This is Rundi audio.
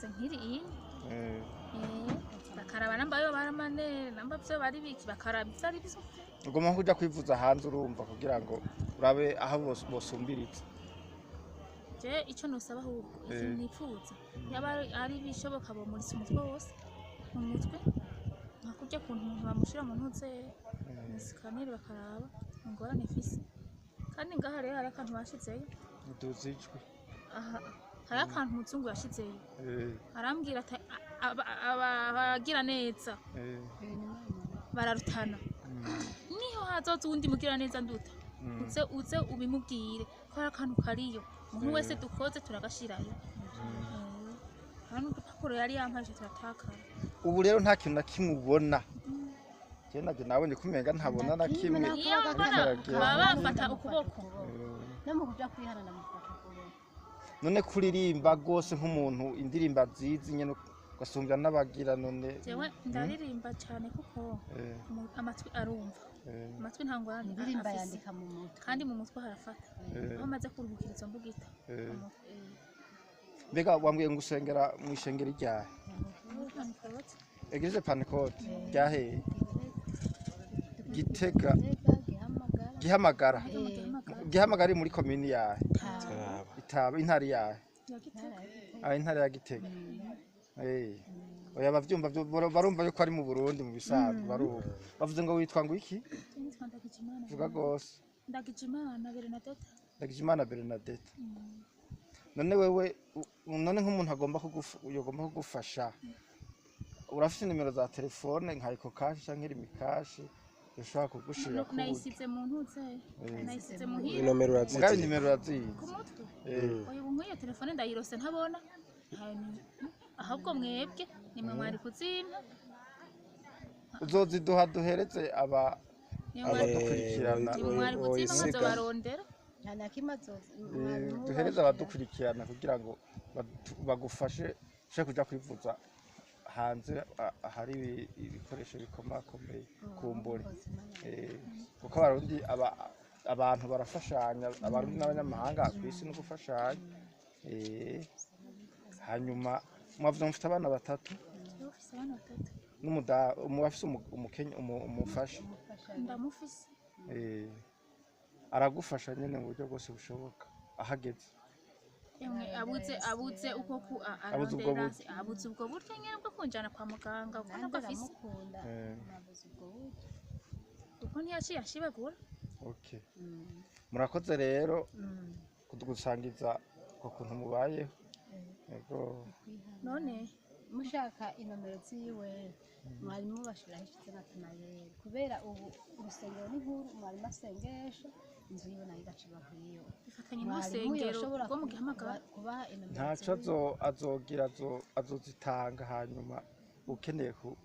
Imeze nk'iri iyi. Eh, Bakaraba namba yo baramane namba vyo bari biki, bakaraba ivyo ari vyo. Ugomba kuja kwivuza hanze, urumva, kugira ngo urabe aho bosumbiritse. Je ico nosaba ahubwo, ikintu nipfuza, yaba ari bishoboka, bomuritse umutwe wose mu mutwe, nka kurya kuntu umuntu bamushira mu ntuze mu scanner, bakaraba ingorane ifise. Kandi ngaha rero hari akantu bashizeyo. Duze ijwi. Aha hari akantu umuzungu yashizeyo. Arambwira ati abagira neza bararutana, niho hazoza uwundi mugira neza nduta, uze uze ubimubwire ko hari akantu kariyo, umuntu wese dukoze turagashirayo. Hari n'udupapuro yari yampaye turatakara. Ubu rero nta kintu na kimwe ubona? Je naje nawe ndi kumenga ntabona na kimwe. Iyo mbona baba bamfata ukuboko. No mu kuja kwihana ndamufata ukuboko. None kuririmba rwose nk'umuntu indirimbo azizi nyene, ugasumbya n'abagira none? Jewe ndaririmba cyane kuko amatwi arumva. Amatwi nta ngorane Indirimbo afise. yandika mu mutwe. Kandi mu mutwe harafata. Aho maze kuruhukira izo mbugita mu mutwe. Mbega wambwiye ngo usengera mu ishengero ryahe? Pentecôte. Église Pentecôte ryaheye Gitega? Gihamagara. Gihamagara. Gihamagara. Gihamagara iri muri komini yahe? Taba. Itaba intara yahe? Ya Gitega. Ah, intara ya Gitega. Oya, bavyumva barumva yuko ari mu Burundi mu bisanzwe, barumva. Bavuze ngo witwa ngo iki? Nitwa Ndagijimana. Vuga gose. Ndagijimana Bernadette. Ndagijimana Bernadette. None wewe none nk'umuntu agomba yogomba kugufasha, urafise nimero za telefone nka Ecocash canke Lumicash yoshobora kugushira ku Nayisize mu ntuze, nayisize muhira. Inomero Mugabe urazizi? Nimero urazizi? Ku mutwe. Oya, ubu nk'iyo telefone ndayirose ntabona. Ahubwo mwebwe nimwe mwari kuzimpa. Uzoziduha duhereze aba Nimwe mwari abadukurikirana. Nimwe mwari kuzimpa. Woyisiga. Nkazobarondera. Nta na kimwe azoza. Duhereze abadukurikirana kugira ngo bagufashe ushobore kuja kwivuza hanze, ahari ibikoresho bikomakomeye kumbure. Kuko abarundi abantu barafashanya, abarundi n'abanyamahanga ku isi no gufashanya. Hanyuma mwavuze mufite abana batatu? Jewe ufise abana batatu. Murafise umufasha? Ndamufise. Aragufasha nyene mu buryo bwose bushoboka ahageze? Emwe, abuze uko ku Abuze ubwo arondera. buryo. Abuze ubwo buryo nyene bwo kunjana kwa muganga, kuko Nanjye ntabwo afise. aramukunda. Nabuze ubwo buryo. Kuko ntiyaciye ashibagura. Okay, murakoze rero kudugusangiza uko kuntu mubayeho. Yego. None Mushaka inomero ziwe, mwarimu bashiraho ishize na Tunayeri, kubera ubu urusengero ni nkuru, mwarimu asengesha, inzu yiwe nayo igaca iba nk'iyo. Bifatanye Mwarimu n'urusengero yoshobora rwo mu Gihamagara. kubaha inomero Ntaco ziwe. azogira, azozitanga, hanyuma ukeneye ku